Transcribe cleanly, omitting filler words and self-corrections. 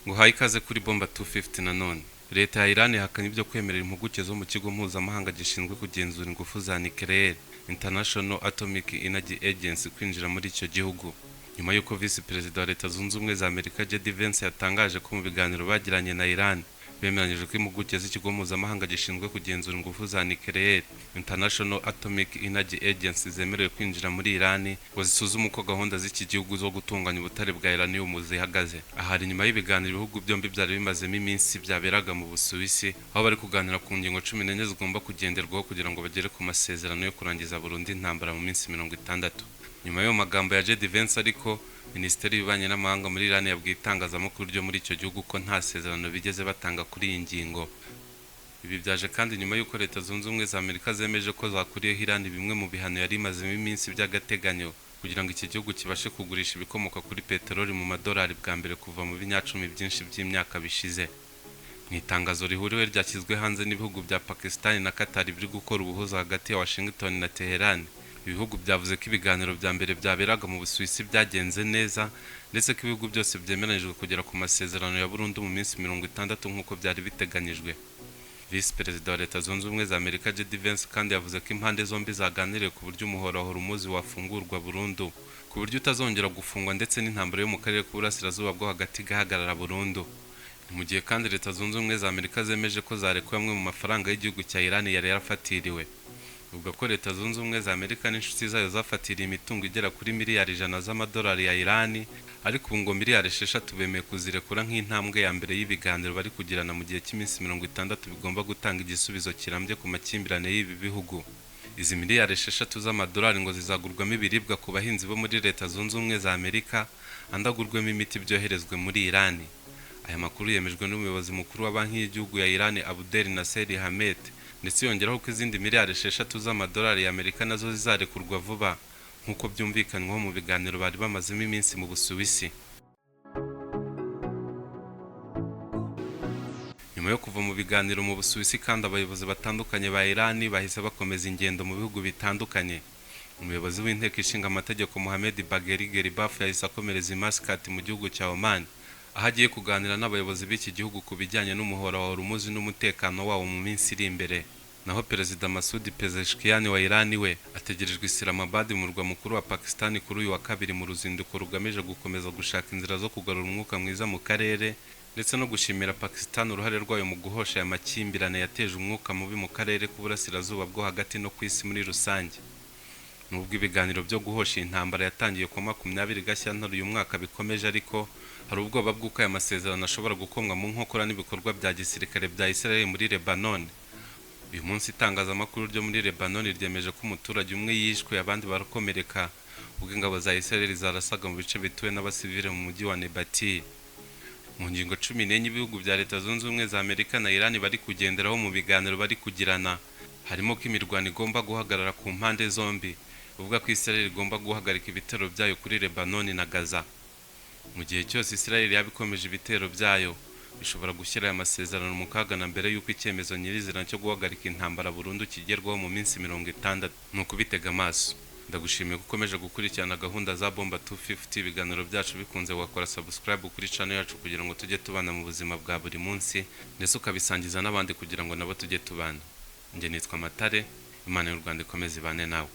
Nguhaye ikaze kuri Bomba 250. Nanone Leta ya Iran ihakanye ibyo kwemerera impuguke zo mu kigo mpuzamahanga gishinzwe kugenzura ingufu za nucléaire, International Atomic Energy Agency, kwinjira muri icyo gihugu, nyuma y'uko Visi Perezida wa Leta Zunze Ubumwe za Amerika JD Vance yatangaje ko mu biganiro bagiranye na Iran bemeranyije ko impuguke z'ikigo mpuzamahanga gishinzwe kugenzura ingufu za nucléaire, International Atomic Energy Agency, zemerewe kwinjira muri Iran ngo zisuzume uko gahunda z'iki gihugu zo gutunganya ubutare bwa uranium zihagaze. Ahari nyuma y'ibiganiro ibihugu byombi byari bimazemo iminsi byaberaga mu Busuwisi, aho bari kuganira ku ngingo 14 zigomba kugenderwaho kugira ngo bagere ku masezerano yo kurangiza burundu intambara mu minsi 60. Nyuma y'ayo magambo ya JD Vance ariko, Minisiteri y'Ububanyi n'Amahanga muri Iran yabwiye itangazamakuru ryo muri icyo gihugu ko nta sezerano bigeze batanga kuri iyi ngingo. Ibi byaje kandi nyuma y'uko Leta Zunze Ubumwe za Amerika zemeje ko zakuriyeho Iran bimwe mu bihano yari imazemo iminsi by'agateganyo, kugira ngo iki gihugu kibashe kugurisha ibikomoka kuri peteroli mu madolari bwa mbere kuva mu binyacumi byinshi by'imyaka bishize. Mu itangazo rihuriwe ryashyizwe hanze n'ibihugu bya Pakistan na Qatar biri gukora ubuhuza hagati ya Washington na Teheran, ibihugu byavuze ko ibiganiro bya mbere byaberaga mu Busuwisi byagenze neza, ndetse ko ibihugu byose byemeranyijwe kugera ku masezerano ya burundu mu minsi 60 nk'uko byari biteganyijwe. Visi Perezida wa Leta Zunze Ubumwe za Amerika JD Vance kandi yavuze ko impande zombi zaganiriye ku buryo umuhora wa Hormuz wafungurwa burundu, ku buryo utazongera gufungwa, ndetse n'intambara yo mu karere k'Uburasirazuba bwo Hagati igahagarara burundu. Ni mu gihe kandi Leta Zunze Ubumwe za Amerika zemeje ko zarekuye amwe mu mafaranga y'igihugu cya Iran yari yarafatiriwe. Bivuga ko Leta Zunze Ubumwe za Amerika n'inshuti zayo zafatiriye imitungo igera kuri miliyari 100 z'amadolari ya Iran, ariko ubu ngo miliyari 6 bemeye kuzirekura nk'intambwe ya mbere y'ibiganiro bari kugirana mu gihe cy'iminsi 60 bigomba gutanga igisubizo kirambye ku makimbirane y'ibi bihugu. Izi miliyari 6 z'amadolari ngo zizagurwamo ibiribwa ku bahinzi bo muri Leta Zunze Ubumwe za Amerika, andi agurwemo imiti, byoherezwe muri Iran. Aya makuru yemejwe n'umuyobozi mukuru wa Banki y'Igihugu ya Iran, Abdel Nasser Hamed, ndetse yongeraho ko izindi miliyari 6 z'amadolari y'Amerika nazo zizarekurwa vuba nk'uko byumvikanyweho mu biganiro bari bamazemo iminsi mu Busuwisi. Nyuma yo kuva mu biganiro mu Busuwisi kandi, abayobozi batandukanye ba Iran bahise bakomeza ingendo mu bihugu bitandukanye. Umuyobozi w'Inteko Ishinga Amategeko Mohamed Bagheri Ghalibaf yahise akomereza i Muscat mu gihugu cya Oman, aho agiye kuganira n'abayobozi b'iki gihugu ku bijyanye n'umuhora wa Hormuz n'umutekano wawo mu minsi iri imbere. Naho Perezida Masoud Pezeshkian wa Iran we ategerejwe Islamabad, mu murwa mukuru wa Pakistan, kuri uyu wa kabiri, mu ruzinduko rugamije gukomeza gushaka inzira zo kugarura umwuka mwiza mu karere, ndetse no gushimira Pakistan uruhare rwayo mu guhosha aya makimbirane yateje umwuka mubi mu karere k'Uburasirazuba bwo Hagati no ku isi muri rusange. Nubwo ibiganiro byo guhosha iyi ntambara yatangiye ku 20 Gashyantare uyu mwaka bikomeje ariko, hari ubwoba bw'uko aya masezerano ashobora gukomwa mu nkokora n'ibikorwa bya gisirikare bya Israel muri Lebanon. Uyu munsi itangazamakuru ryo muri Lebanon ryemeje ko umuturage umwe yishwe, abandi barakomereka, ubwo ingabo za Israel zarasaga mu bice bituwe n'abasivile mu mujyi wa Nebati. Mu ngingo 14 ibihugu bya Leta Zunze Ubumwe za Amerika na Iran bari kugenderaho mu biganiro bari kugirana, harimo ko imirwano igomba guhagarara ku mpande zombi, bivuga ko Israel igomba guhagarika ibitero byayo kuri Lebanon na Gaza. Mu gihe cyose Israel yaba ikomeje ibitero byayo, bishobora gushyira aya masezerano mu kaga na mbere y'uko icyemezo nyirizina cyo guhagarika intambara burundu kigerwaho mu minsi 60. Ni ukubitega amaso. Ndagushimiye ko ukomeje gukurikirana gahunda za Bomba 250. Ibiganiro byacu bikunze, wakora subscribe kuri channel yacu kugira ngo tujye tubana mu buzima bwa buri munsi, ndetse ukabisangiza n'abandi kugira ngo nabo tujye tubana. Njye nitwa Matare. Imana y'u Rwanda ikomeze ibane nawe.